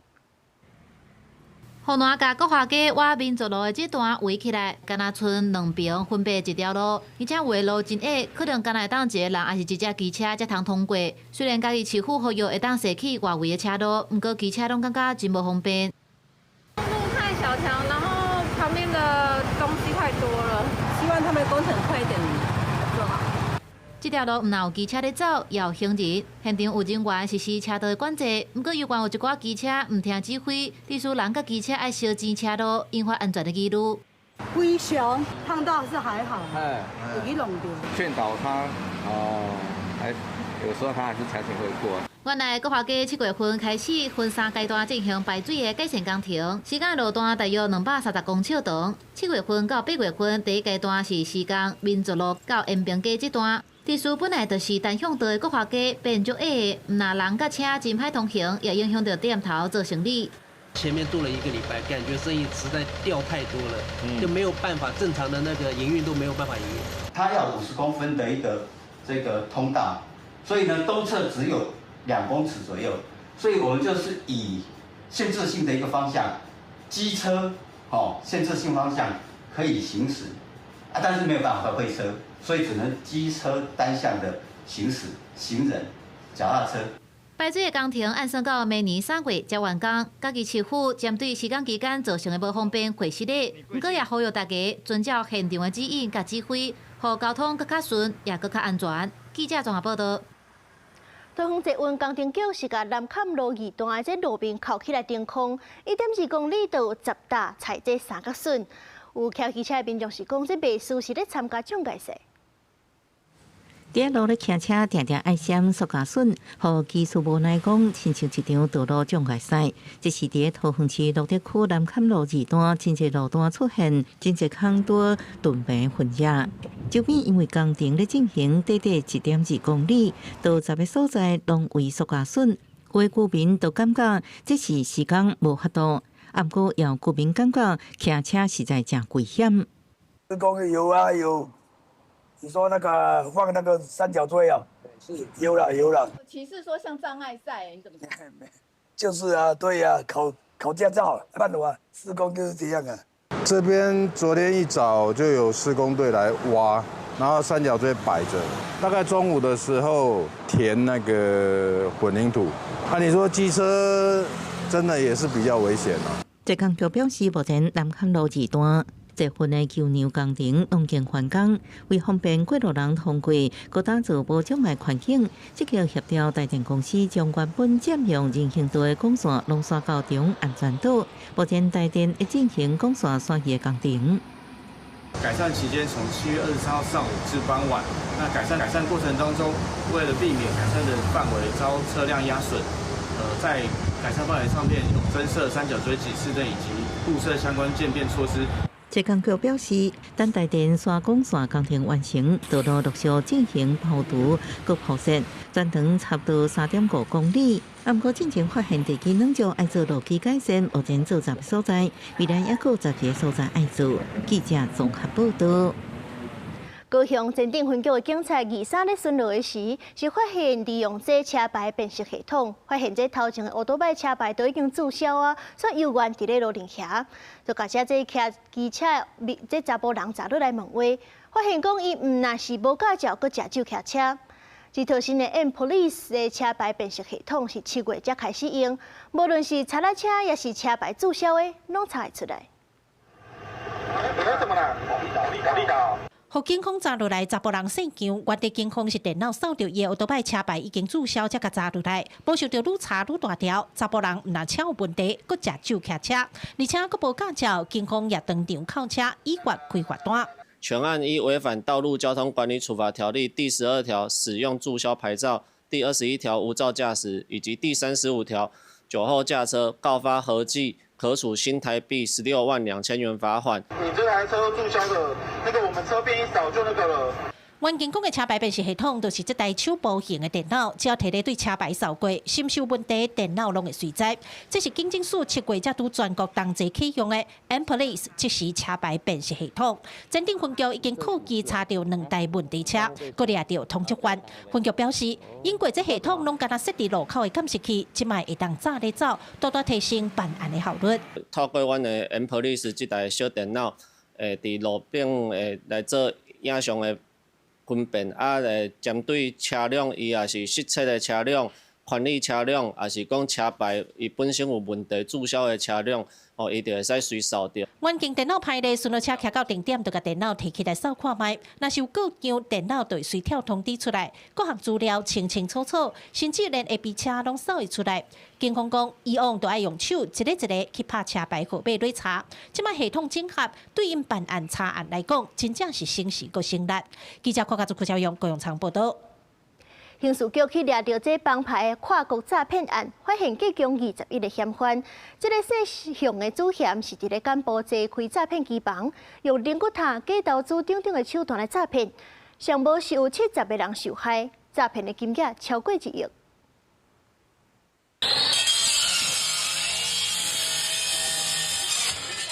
予南佮國華街倚民族路的這段圍起來，敢若賰兩爿分別一條路，而且有的路真狹，可能干焦會當一个人，抑是一隻機車才通通過。雖然嘉義市府呼籲會當踅去外圍的車路，毋過機車攏感覺真無方便。路太小條，然後旁邊的東西太多了，希望他們工程快一點做好。這條路毋但有機車咧走，也有行人。現場有人員實施車道的管制，毋過猶原有一寡機車毋聽指揮，致使人佮機車愛相爭車路，引發安全的疑慮。非常燙到是還好，有去弄著。勸導他，哦，還有時候他還是強行會過。原來國華街7月份開始分三階段進行排水的改善工程，施工路段大約230公尺長。7月份到8月份，第一階段是施工民族路到延平街這段。地勢本來就是單向道的國華街變足狹的，毋但人佮車真歹通行，也影響著店頭做生意。前面做了一個禮拜，感覺生意實在掉太多了，就沒有辦法正常的那個營運都沒有辦法營運。它要50公分的一個這個通道，所以呢，東側只有2公尺左右，所以我們就是以限制性的一個方向，機車哦，限制性方向可以行駛，啊，但是沒有辦法會車，所以只能機車單向的行駛，行人、腳踏車。排水的工程按算到明年3月才完工。嘉義市府針對施工期間造成的無方便會失禮，毋過也呼籲大家遵照現場的指引佮指揮，予交通閣較順，也閣較安全。記者綜合報道。桃園捷運工程局是共南崁路二段的這路面扣起來騰空，1.2公里就有10擔踩這三角筍。有騎機車的民眾是講，這袂輸是咧參加障礙賽。佇路咧騎車，定定愛閃塑膠筍，予技術無奈講，親像一場道路障礙賽。這是佇桃園市蘆竹區南崁路二段真濟路段出現真濟空多囤糜混野。周邊因為工程咧進行，短短1.2公里，到10个所在攏為塑膠筍。有的居民都感覺這是施工無法度，啊，毋過也有居民感覺騎車實在誠危險。施工有啊有。你說那個放那個三角錐啊？是有了有了。歧視說像障礙賽，你怎麼講？就是啊，對呀，考考駕照，辦的啊，施工就是這樣啊。這邊昨天一早就有施工隊來挖，然後三角錐擺着，大概中午的時候填那個混凝土。啊，你說機車真的也是比較危險啊。捷工局表示，目前南崁路二段捷運的橋梁工程攏經完工，為方便過路人通過，閣打造無障礙環境，積極協調台電公司將原本佔用人行道的管線攏徙到中安全島。目前台電會進行管線徙移的工程。改善期間從7月23號上午至傍晚。那改善過程當中，為了避免改善的範圍遭車輛壓損，在改善範圍上面有增設三角錐警示燈以及布設相關漸變措施。捷工局表示，等台電徙管線工程完成，道路陸續進行鋪塗閣鋪設，全長差不多3.5公里。啊，毋過進前發現地基軟弱，愛做路基改善，目前做10个所在，未來猶閣有12个所在愛做。記者綜合報道。高雄前鎮分局的警察二三咧巡邏的時，是發現利用這車牌辨識系統，發現這頭前的歐多擺車牌都已經註銷啊，煞猶原佇咧路頂行，就共這這騎機車這查埔人查落來問話，發現講伊毋但是無駕照，閣食酒騎車。這套新的 M Police 的車牌辨識系統是7月才開始用，無論是賊仔車，抑是車牌註銷的，攏查會出來。予警方查落來，查埔人姓姜，原地警方是電腦掃著伊的歐多擺車牌已經註銷，才共查落來。無想著愈查愈大條，查埔人毋但車有問題，閣食酒騎車，而且閣無駕照，警方也當場扣車，依法開罰單。全案依違反《道路交通管理處罰條例》第12條使用註銷牌照、第21條無照駕駛以及第35條酒後駕車，告發合計可處新台幣162,000元罰款。你這台車註銷的，那個我們車片一掃就那個了。原警講的車牌辨識系統，就是這台手部型的電腦，只要提咧對車牌掃過，是毋是有問題，電腦攏會隨知。這是警政署7月才拄全國同齊啟用的 M Police 即時車牌辨識系統。前鎮分局已經科技查著兩台問題車，閣掠著通緝犯。分局表示，因過這系統攏敢若設佇路口的監視器，這擺會當早咧走，大大提升辦案的效率。透過阮的 M Police 這台小電腦，會佇路頂會來做影像的分辨啊，針對車輛，伊也是失竊的車輛、權利車輛，抑是講車牌伊本身有問題註銷的車輛，哦，伊就會使隨掃著。原警電腦歹咧，巡邏車騎到定點，就共電腦提起來掃看覓。若是有故障，電腦就會隨跳通知出來，各項資料清清楚楚，甚至連 A B 車攏掃會出來。警方講，以往都愛用手一个一个去拍車牌號碼來查，這擺系統整合，對𪜶辦案查案來講，真正是省時閣省力。記者郭家祖、柯昭勇、高永昌報道。刑事局去掠著這幫派跨國詐騙案，發現計共21個嫌犯。這个姓向的主嫌是佇咧柬埔寨開詐騙機房，用靈骨塔、假投資等等的手段來詐騙，上無是有70個人受害，詐騙的金額超過1億。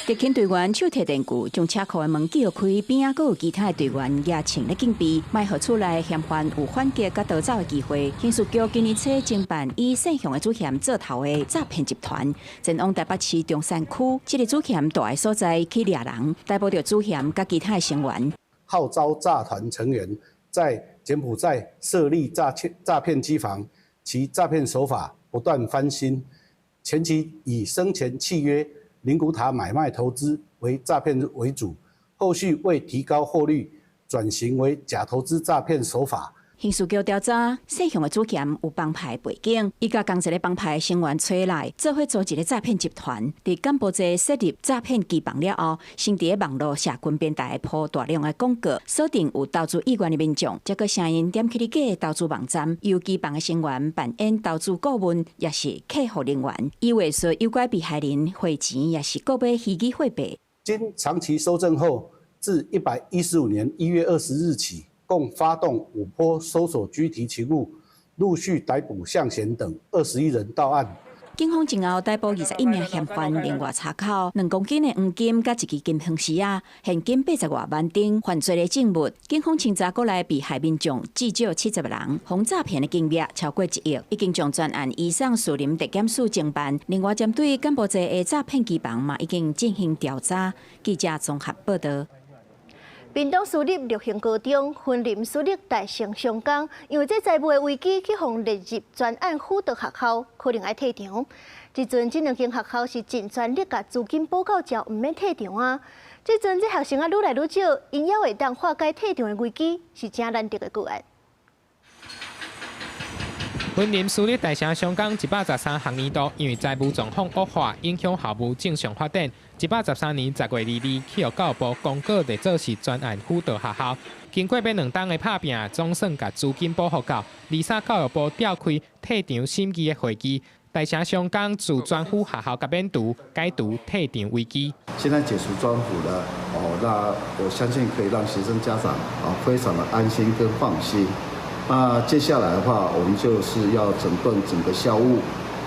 特勤隊員手提電鋸，將車庫的門撬開，邊仔閣有其他的隊員也穿咧警備，莫予厝內嫌犯有反擊佮逃走的機會。刑事局今年初偵辦以姓向的主嫌做頭的詐騙集團，前往台北市中山區這个主嫌蹛的所在去掠人，逮捕著主嫌佮其他的成員。號召詐團成員在柬埔寨設立詐騙機房，其詐騙手法不斷翻新，前期以生前契約、靈骨塔買賣投資為詐騙為主，後續為提高獲率，轉型為假投資詐騙手法。刑事局調查，姓向的主嫌有幫派背景，伊共同一個幫派成員揣來，做伙組一个詐騙集團。佇柬埔寨設立詐騙機房了後，先佇咧網路社群平台鋪大量的廣告，鎖定有投資意願的民眾，才閣聲𪜶點起假的投資網站，由機房的成員扮演投資顧問，抑是客服人員，以話術誘拐被害人匯錢，抑是購買虛擬貨幣。經長期搜證後，自115年1月20日起，共發動五波搜索拘提勤務，陸續逮捕向賢等21人到案。警方前後逮捕21名嫌犯，另外查扣2公斤的黃金、佮一支金項匙仔，現金80外萬等犯罪的證物。警方清查過來被害民眾至少70人，防詐騙的金額超過1億，已經將全案移送士林地檢署偵辦。另外，針對柬埔寨的詐騙機房嘛，已經進行調查。記者綜合報道。屏東私立綠興高中、雲林私立大成雙江，因為這財務的危機，去予列入專案輔導學校，可能愛退場。這陣這兩間學校是盡全力共資金補夠，才毋免退場啊。這陣這學生啊愈來愈少，𪜶猶會當化解退場的危機，是誠難得的個案。雲林私立大成雙江113學年度，因為財務狀況惡化，影響校務正常發展。113年10月22日，去予教育部公告列做是專案輔導學校。經過欲兩冬的拍拚，總算共資金補予夠。23教育部召開退場審議的會議，大成雙江自專輔學校共免除，解除退場危機。現在解除專輔了，哦，那我相信可以讓學生家長啊非常的安心跟放心。那接下來的話，我們就是要整頓整個校務，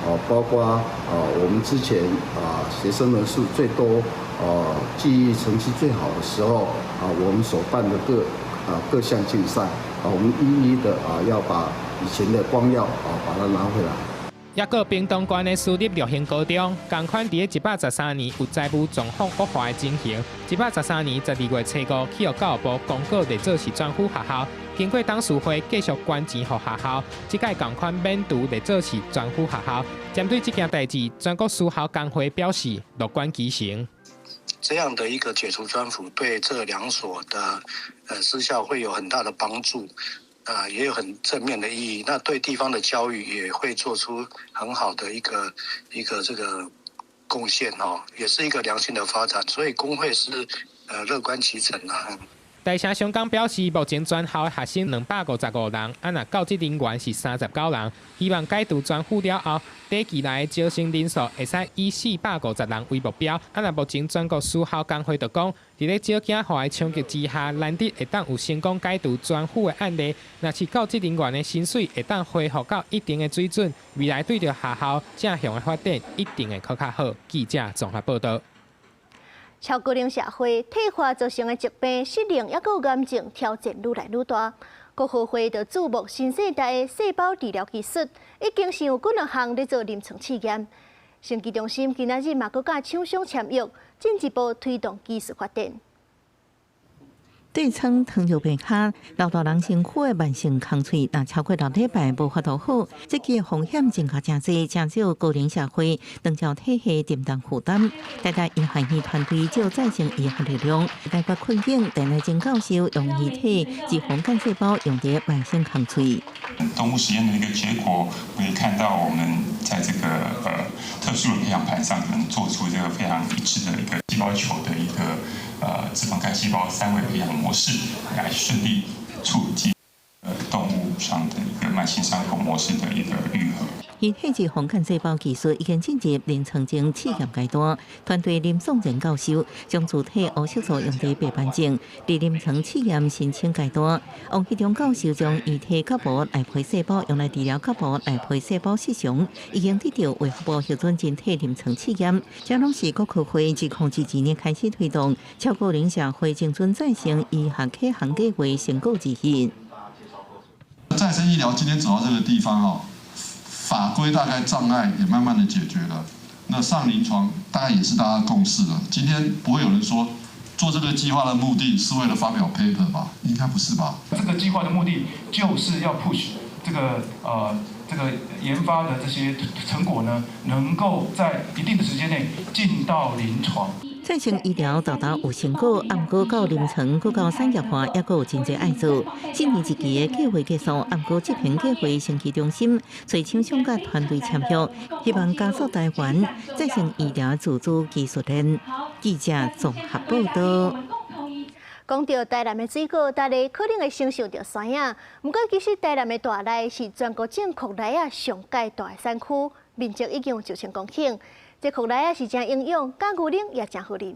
哦，包括啊，我們之前啊學生人數最多，哦，記憶成績最好的時候，啊，我們所辦的各項競賽，啊，我們一一的啊要把以前的光耀啊把它拿回來。抑閣屏東縣的私立綠興高中，仝款佇咧113年有財務狀況惡化的情形。113年12月初5，去予教育部公告列做是專輔學校。經過董事會繼續捐錢予學校，這屆仝款免除列做是專輔學校。針對這件代誌，全國私校工會表示樂觀其成。這樣的一個解除專輔，對這兩所的私校會有很大的幫助。啊，也有很正面的意義。那對地方的教育也會做出很好的一個這個貢獻哦，也是一個良性的發展。所以工會是樂觀其成啊。大成雙江表示，目前全校的學生255人，啊若教職人員是39人，希望解除專輔了後，短期內招生人數會使以450人為目標。啊若目前全國私校工會就講，佇咧少子化的衝擊之下，難得會當有成功解除專輔的案例。若是教職人員的薪水會當恢復到一定的水準，未來對著學校正向的發展一定會閣較好。記者綜合報道。超高齡社會退化造成的疾病、失能，抑閣有癌症挑戰愈來愈大。國合會就注目新世代的細胞治療技術，已經是有幾若項咧做臨床試驗。生技中心今仔日嘛閣佮廠商簽約，進一步推動技術發展。對稱糖尿病下，老大人身軀的慢性空喙，若超過6禮拜無法度好，這個風險增加誠濟，誠少高齡社會長照體系沉重負擔。台大醫學院團隊藉再生醫學力量解決困境，鄧乃蓁教授用異體脂肪幹細胞用佇慢性空喙。動物實驗的一個結果，可以看到我們在這個特殊的培養盤上，能做出這個非常一致的一個細胞球的一個脂肪幹細胞三維培養模式，來順利促進動物上的一個慢性傷口模式的一個愈合。異體脂肪幹細胞技術已經進入臨床前試驗階段，團隊林頌仁教授將自體黑色素用佇白斑症，佇臨床試驗申請階段。王希忠教授將異體角膜內皮細胞用來治療角膜內皮細胞失常，已經得到衛福部核准人體臨床試驗。這攏是國科會自2012年開始推動超高齡社會精準再生醫學啟航計畫成果之一。再生醫療今天走到這個地方哦，法規大概障礙也慢慢的解決了，那上臨床大概也是大家共識了。今天不會有人說做這個計劃的目的是為了發表 paper 吧？應該不是吧？這個計劃的目的就是要 push 這個研發的這些成果呢，能夠在一定的時間內進到臨床。再生醫療到達有成果，毋過到臨床，閣到產業化，猶閣有真濟愛做。四年一期的計劃結束，毋過執行計劃生技中心隨廠商佮團隊簽約，希望加速台灣再生醫療自主技術鏈。記者綜合報道。講到台南的水果，大家可能會先想著山仔。毋過其實台南的大內是全國種櫂梨仔上蓋大的產區，面積已經有9000公頃。這櫂梨仔是誠營養，加牛奶也誠好啉。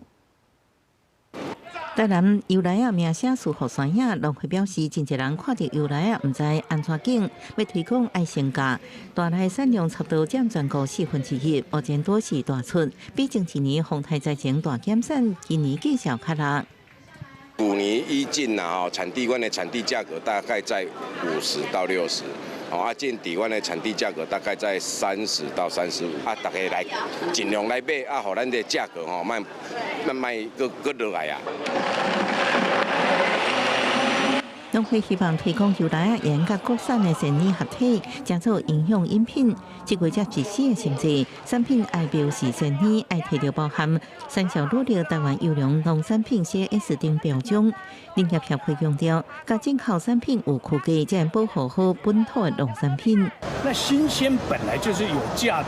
台南油梨仔名聲輸予山仔，農會表示，真濟人看著油梨仔，毋知按怎揀，欲推廣愛先價。大內產量差不多佔全國1/4，目前多是大出，比前一年風颱災情大減產，今年見效較力。舊年以進啊，吼，產地阮的產地價格大概在50到60，哦，啊，進底阮的產地價格大概在30到35，啊，大家來盡量來買，啊，予咱的價格吼，莫莫閣閣落來啊。農會希望推廣油梨仔鹽佮國產的鮮奶合體，製做營養飲品。這個才實施的審計，產品愛標示鮮奶，愛提著包含產銷履歷台灣優良農產品 CS 等標準。農業協會強調，佮進口產品有區隔，才會保護好本土的農產品。那新鮮本來就是有價的，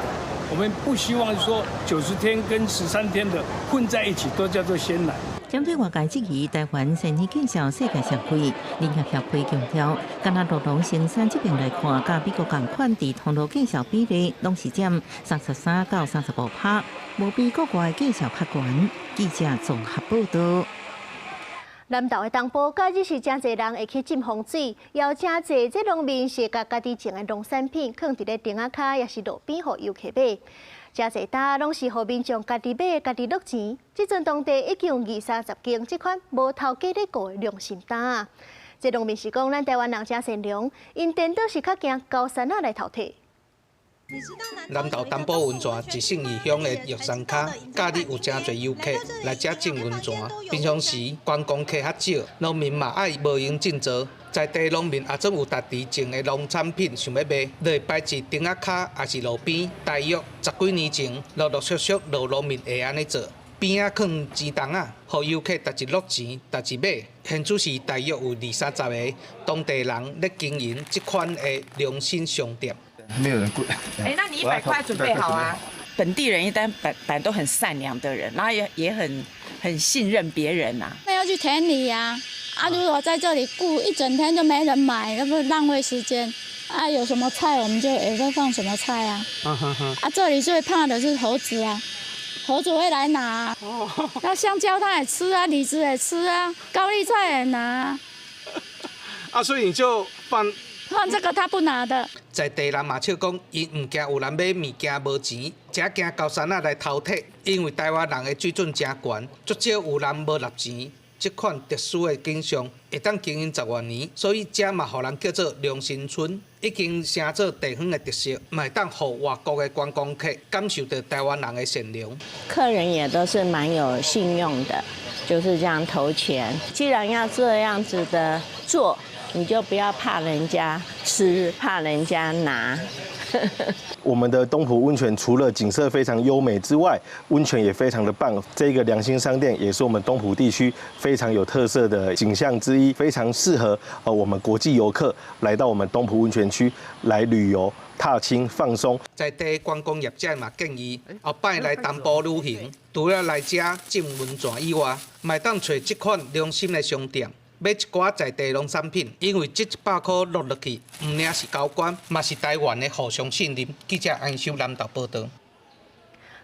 我們不希望說90天跟13天的混在一起，都叫做鮮奶。針對外界質疑台灣鮮奶價數世界上貴，農業協會強調，敢若酪農生產這邊來看，佮美國仝款佇通路價數比例，攏是佔33到35%，無比國外價數較懸。記者綜合報道。南投的東埔，假日是誠濟人會去浸風水，也有誠濟這農民是共家己種的農產品，囥佇咧亭仔跤，抑是路邊予遊客買。誠濟擔攏是予民眾家己買、家己落錢。這陣當地已經有二三十間這款無頭家咧顧的良心擔。這農民是講，咱台灣人誠善良，𪜶顛倒是較驚高山仔來偷提。南投東埔溫泉一姓二鄉的玉山跤，假日有誠濟遊客來遮浸溫泉。平常時觀光客較少，農民嘛愛無閒種作。在地農民也總有家己種的農產品想欲賣，就會擺佇亭仔跤，抑是路邊。大約十幾年前，陸陸續續老農民會按呢做，邊仔囥錢筒仔，予遊客逐日落錢，逐日買。現此時大約有二三十个當地人咧經營這款的良心商店。沒有人過。哎，那你100塊準備好啊？本地人一般本本都很善良的人，然後也很信任別人吶。那要去田裡呀，啊，如果在這裡顧一整天就沒人買，那不浪費時間。啊，有什麼菜我們就也會放什麼菜啊。啊，這裡最怕的是猴子啊，猴子會來拿。那香蕉他也吃啊，李子也吃啊，高麗菜也拿。啊，所以你就放。放這個他不拿的。在地人嘛笑講，𪜶毋驚有人買物件無錢，只驚高山仔來偷提。因為台灣人的水準誠懸，足少有人無納錢。這款特殊的景象會當經營十外年，所以遮嘛予人叫做良心村，已經成做地方的特色，嘛會當予外國的觀光客感受到台灣人的善良。客人也都是蠻有信用的，就是這樣投錢。既然要這樣子的做，你就不要怕人家吃，怕人家拿。我們的東埔溫泉除了景色非常優美之外，溫泉也非常的棒。這個良心商店也是我們東埔地區非常有特色的景象之一，非常適合我們國際遊客來到我們東埔溫泉區來旅遊、踏青、放鬆。在地觀光業者嘛建議，後擺來東埔旅行，除了來遮浸溫泉以外，嘛會當揣這款良心的商店。买一寡在地农产品，因为这100箍落落去，毋尔是交关，嘛是台湾的互相信任。记者安秀南投报道。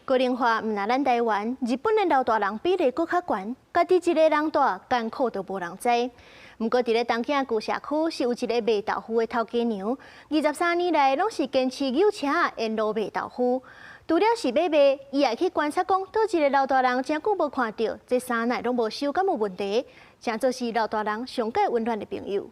高龄化毋若咱台湾，日本的老大人比例阁较悬，家己一个人住艰苦都无人知。毋过伫咧东京旧社区是有一个卖豆腐的头家娘，23年来拢是坚持扭车沿路卖豆腐。除了是欲卖，伊也去观察讲，佗一个老大人真久无看著，这衫哪拢无收，敢有问题？成做是老大人上盖温暖的朋友。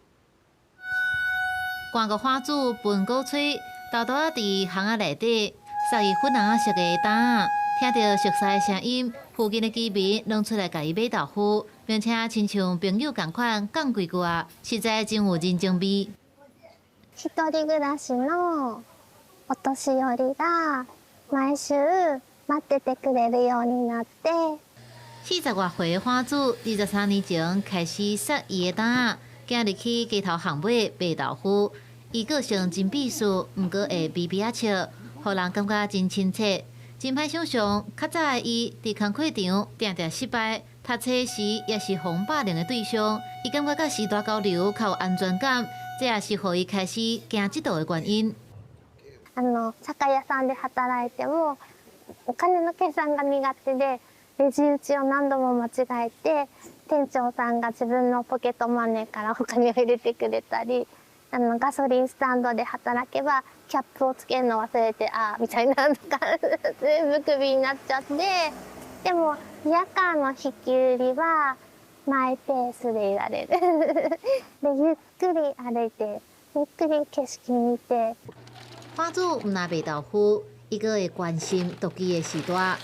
关国花主饭果吹，豆豆仔伫巷仔内底，撒伊粉红色的担仔，听著熟似的声音，附近的居民拢出来共伊买豆腐，并且亲像朋友仝款讲几句话，实在真有人情味。一人暮らしのお年寄りが毎週待っててくれるようになって。40外岁的花主，23年前开始撒伊的担仔，行入去街头巷尾卖豆腐。伊个性真鄙视，毋过会微微仔笑，予人感觉真亲切。真歹想象，较早的伊伫工课场定定失败，读册时也是予霸凌的对象。伊感觉佮时代交流较有安全感，这也是予伊开始行这道的原因。酒屋さんで働いても、お金の計算が苦手で、レジ打ちを何度も間違えて、店長さんが自分のポケットマネーからお金を入れてくれたり、ガソリンスタンドで働けばキャップをつけるの忘れて、ああみたいなのとか全部クビになっちゃって、でもリヤカーの引き売りはマイペースでいられる。でゆっくり歩いて、ゆっくり景色見て。花主毋若卖豆腐，伊阁会关心独居的序大。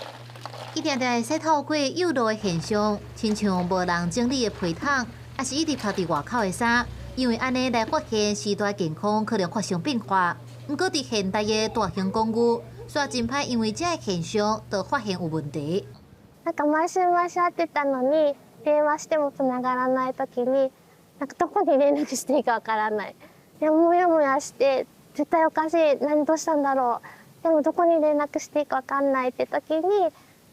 伊定定会使透过诱路的现象，亲像无人整理的皮桶，抑是一直曝伫外口的衫，因为按呢来发现序大健康可能发生变化。毋过伫现代的大型公寓，煞真歹因为这个现象就发现有问题。なんか毎週毎週会ってたのに、電話してもつながらない時に、なんかどこに連絡していいかわからない。でもやもやして。絶対おかしい、何どうしたんだろう、でもどこに連絡していいかわかんないって時に、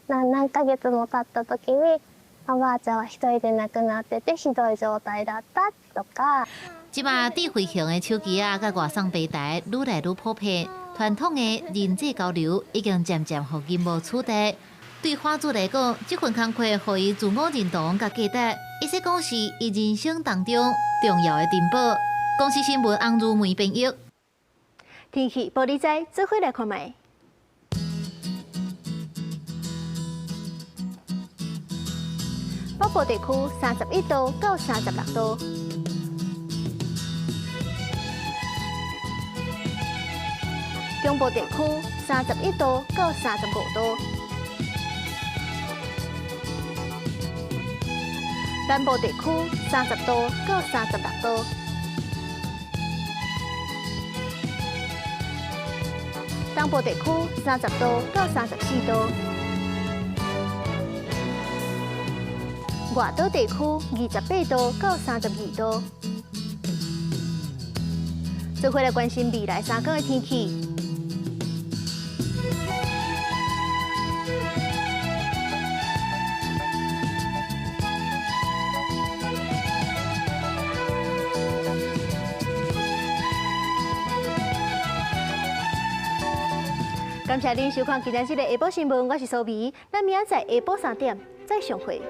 何ヶ月も経った時に、おばあちゃんは一人で亡くなっててひどい状態だったとか。这马智慧型的手机啊，佮外送平台愈来愈普遍，传统的人际交流已经渐渐予银幕取代。对花主来讲，这份工课予伊自我认同佮价值，会使讲是伊人生当中重要的珍宝。公视新闻翁如梅编译。天气报你知，做伙来看觅。北部地区31度到36度。中部地区31度到35度。南部地区30度到36度。东部地区30度到34度，外岛地区28度到32度。做伙来关心未来3天的天气。感谢恁收看今仔日的下晡新闻，我是苏美，咱明仔载下晡3点再相会。